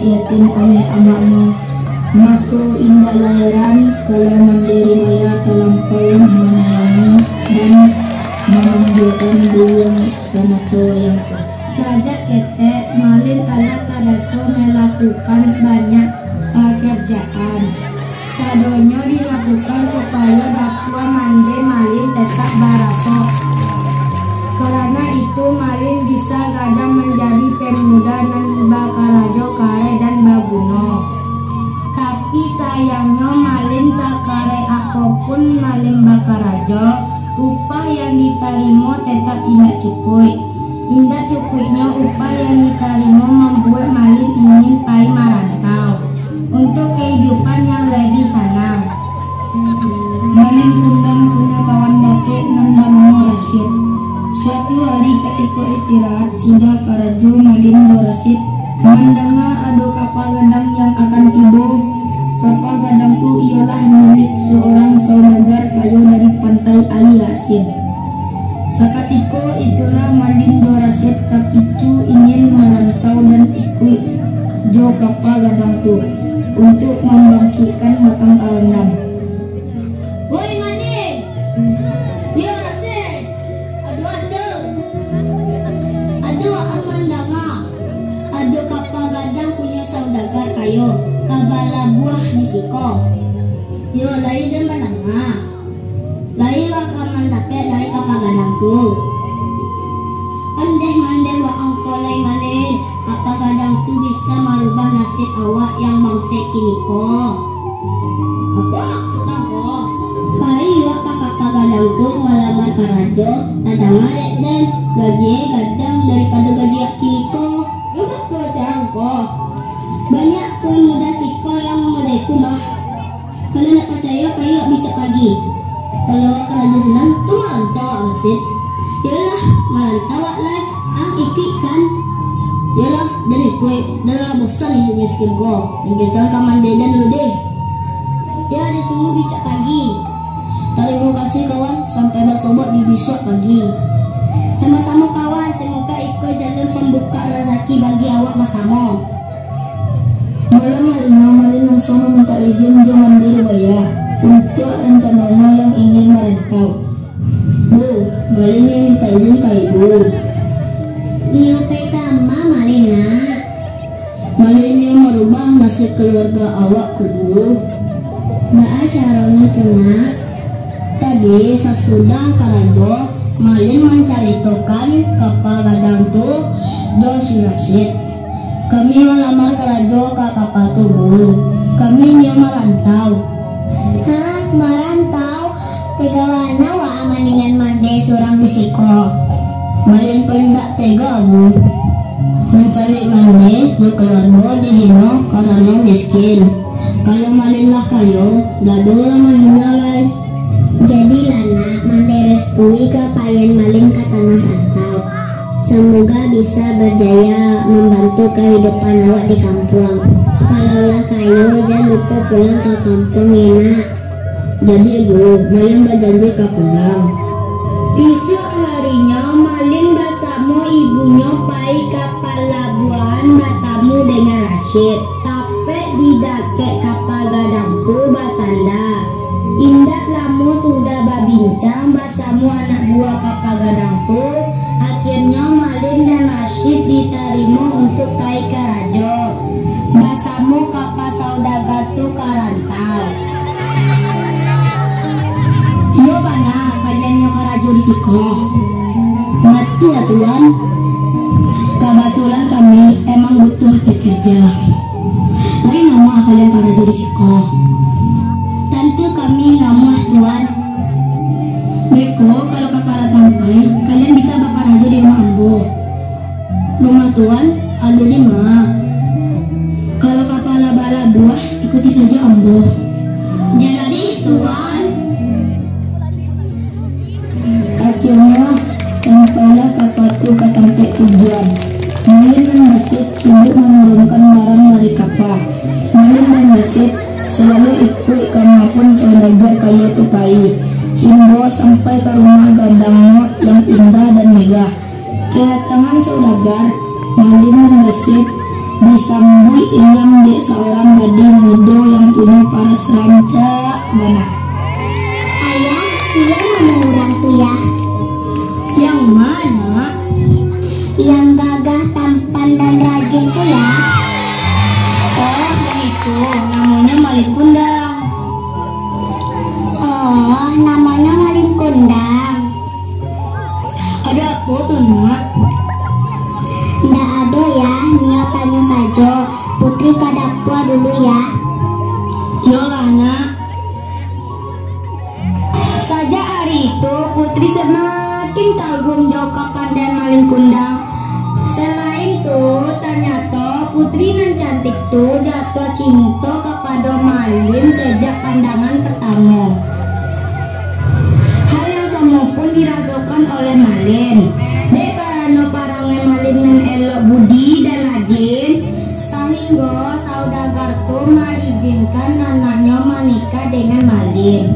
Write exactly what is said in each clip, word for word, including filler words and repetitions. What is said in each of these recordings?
yatim oleh amaknyo. Mako, indaklah heran kalau Mandeh Rubaya talampau manyayangi dan mamanjakan beliau samato wayang tu. Sajak ketek, Malin alah taraso malakukan banyak pakarjaan. Sadonyo dilakukan supayo dapua Mandeh Malin tetap baraso. Karano itu, Malin bisa gadang manjadi pemuda nan bakarajo kareh dan baguno. Tapi sayangnyo, Malin sakareh apo pun Malin bakarajo, upah yang ditarimo tetap indak cukuik. Indak cukuiknyo upah yang ditarimo mambuek Malin ingin pai marantau, untuak kahidupan yang labiah sanang. Malin kundang punyo kawan dakek nan banamo Rasyid. Suatu hari katiko istirahat sudah karajo, Malin jo Rasyid mandanga ado kapa gadang yang akan tibo. Kapa gadang tu iyolah milik seorang saudagar kayo dari Pantai Aia Asin. Sakatiko itulah Malin jo Rasyid tapicu ingin marantau dan ikuik jo kapa gadang tu untuak mambangkikkan batang tarandam. Woi Malin! Yo Rasyid! Aduh, aduh! Aduh, ang mandanga. Aduh, kapa gadang punyo saudagar kayo ka balabuah di siko. Yo, lai den mandanga. Lai wak ka mandapek dari kapa gadang tu. Ondeh mandeh waang ko lai Malin, kapa gadang tu bisa marubah nasib awak yang bangsek kiniko. Apo maksud ambo? Pai wak ka kapa gadang tu malamar karajo, tadanga dek den, gajinyo gadang daripado gaji wak kiniko. Yo, batua caro ko. Banyak pemuda siko yang model tu mah. Kalau ndak pacayo, pai wak bisuak pagi. Kalau karajo sinan, tu marantau wak Rasyid. Yolah, marantau wak lai, ang ikuik kan? Yolah, den ikuik, den lah bosan iduik miskin ko. Mungkin ka mandeh den dulu deh. Yo, ditunggu bisuak pagi. Tarimo kasih kawan, sampai basobok di bisuak pagi. Samo-samo kawan, samoga iko jalun pambukak razaki bagi awak basamo. Malam harinyo, Malin langsuang mamintak izin jo Mandeh Rubaya untuak rancanonyo yang ingin marantau. Bu, Malin ingin mintak izin ka ibu. Iyo, pai kama Malin, nak? Malin ingin marubah nasib kaluarga awak ko, Bu. Baa caronyo tu, nak? Tadi sasudah karajo, Malin mancaritokan kapa gadang tu jo si Rasyid. Kami malamar karajo ka kapa tu, Bu. Kami nio marantau. Hah, marantau? Tega bana waang mandingan mandeh surang di siko. Malin pun indak tega, Bu. Mancari mandeh jo kaluarga dihino karano miskin. Kalau Malin lah kayo, ndak ado urang mahina lai. Jadilah nak, mandeh restui ka payian Malin ka tanah rantau. Samoga bisa bajaya mambantu kahidupan awak di kampuang. Kalau lah kayo, jan lupo pulang ka kampuang, yo nak. Jadi, Bu, Malin bajanji ka pulang. Bisuak harinyo, Malin basamo ibunyo pai ka palabuahan batamu dengan Rasyid. Tapek di dakek kapa gadang tu basanda. Indak lamo sudah babincang basamo anak buah kapa gadang tu, akhianyo Malin dan Rasyid ditarimo untuak pai karajo basamo kapa saudagar tu ka rantau. Iyo bana, kalian nyo karajo di siko. Batua, Tuan. Kabatulan kami emang butuah pekerja. Lai namuah kalian karajo di siko? Tantu kami namuah, Tuan. Beko, kalau kapa lah sampai, kalian bisa bakarajo di rumah ambo. Rumah Tuan ado di ma? Kalau kapa lah balabuah, ikuti sajo ambo. Jadi, Tuan. Akhirnyo, sampailah kapa tu ka tampek tujuan. Malin dan Rasyid sibuk manurunkan barang dari kapa. Malin dan Rasyid salalu ikuik kama pun saudagar kayo tu pai. Hinggo sampai ka rumah gadangnyo yang indah dan megah. Kedatangan saudagar, Malin dan Rasyid Disambuik Liam dek saurang gadih mudo yang punyo paras rancak bana. Ayah, sia namo urang tu, Yah? Yang ma, Nak? Yang gagah, tampan, dan rajin tu, Yah. Oh, yang itu namonyo Malin Kundang. Oh, namonyo Malin Kundang. Ado apo tu, Nak? Ndak ado, Yah, nio tanyo sajo. Putri ka dapua dulu, Yah. Iyolah, Nak. Sajak ari itu, Putri samakin kagum jo kapandaian Malin Kundang. Salain tu, tanyato Putri nan cantik tu jatuah cinto kapado Malin sajak pandangan partamo. Hal yang samo pun dirasokan oleh Malin. Dek karano parangai Malin nan elok budi dan rajin, sahinggo saudagar tu maizinkan anaknyo manikah dengan Malin.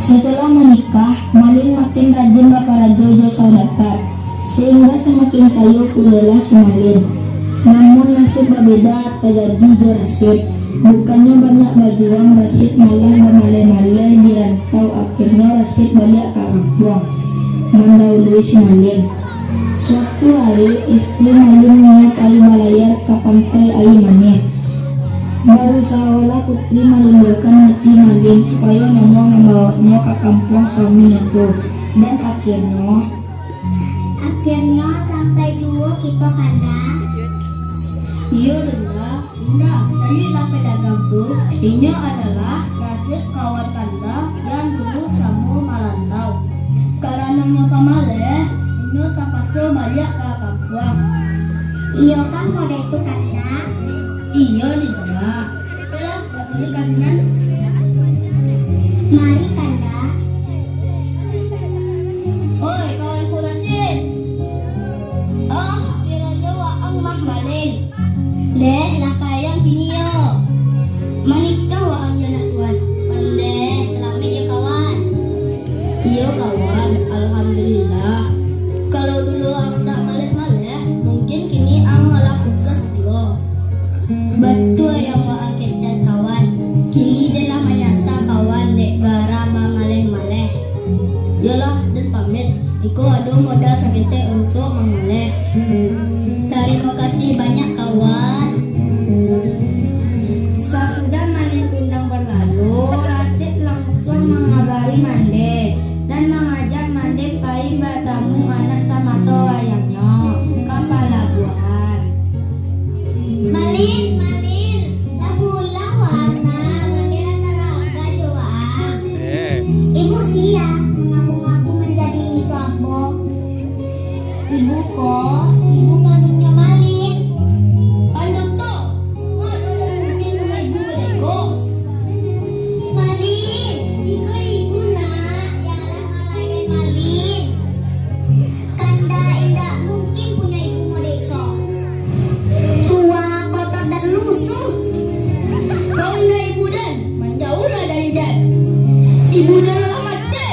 Setelah manikah, Malin makin rajin bakarajo jo saudagar, sahinggo samakin kayo pulolah si Malin. Namun, nasib babeda tajadi jo Rasid. Bukannyo banyak bajuang, Rasid malah bamaleh-maleh di rantau. Akhirnyo, Rasid baliak ka kampuang, mandahului si Malin. Suatu hari, istri Malin nio pai balayar ka pantai Aia Manih. Barusaholah Putri malinduakan hati Malin, supayo namo mambawaknyo ka kampuang suaminyo tu. Dan akhirnyo, akhirnyo sampai juo kito, Kanda. Iyo, Dinda. Indak, caliaklah pedagang tu. Inyo adalah Rasid, kawan Kanda yang dulu samo marantau. Karano inyo pamaleh, inyo tapaso baliak ka kampuang. Iyo kah model tu, Kanda? Iyo, Dinda. Itulah, batulik ka sinan. Mari, Kanda. Oi, kawanku Rasid. Oh, kironyo waang mah Malin. Deh, lah kayang kini yo. Manikah waang jo anak tuan. Pandeh, salamaik yo, kawan. Iyo, kawan. Alhamdulillah. Kalau dulu ang ndak maleh-maleh, mungkin kini ang malah sukses pulo. Batua yang waang kecek kawan, kini den lah manyasa kawan dek gara bamaleh-maleh. Yolah, den pamit. Iko ado modal saketek untuak mamaleh. Tarimo kasih banyak, kawan. Sasudah malin kundang balalu, Rasid langsuang mangabari Mande, nan mangajak Mande pai batamu anak samato wayangnyo ka palabuahan. Malin, Malin, lah pulang waang? Mande lah taraga jo waang. Eh. Ibu sia mangaku-ngaku manjadi mintuak ambo. Ibu ko, ibu kanduangnyo Malin. Panduto, ma ado mungkin punyo ibu bana iko? Malin, iko ibu nak, yang lah malayan Malin. Kanda indak mungkin punyo ibu model iko. Tua, kotor, dan lusuh. Kau ndak ibu den, manjauhlah dari den. Ibu den lah mati.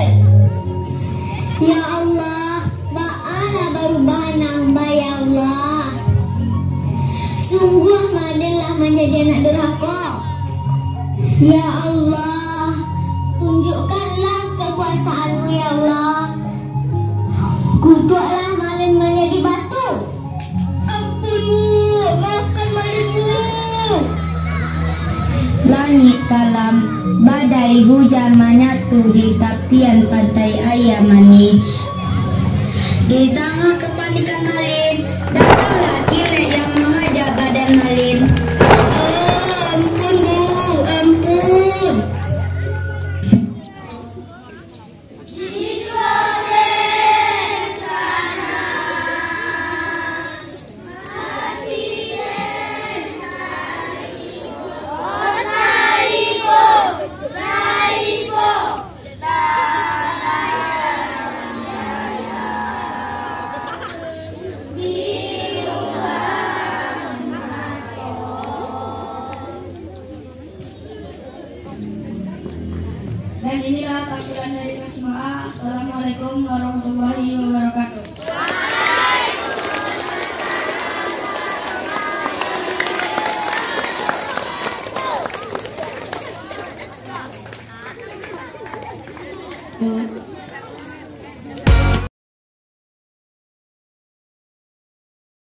Ya Allah, baalah barubahan hamba, ya Allah. Sungguah Malin lah manjadi anak durhako. Ya Allah, tunjukkanlah kakuasaan-Mu, ya Allah. Kutuaklah Malin manjadi batu. Ampun, Bu. Maafkan Malin, Bu. Langik kalam, badai hujan manyatu di tapian pantai Aia Manih. Di tangah kapanikan Malin, datanglah kilek yang mangaja badan Malin. Oh, ampun, Bu, ampun. Dan inilah tampilan dari Kasih Maaf. Assalamualaikum warahmatullahi wabarakatuh.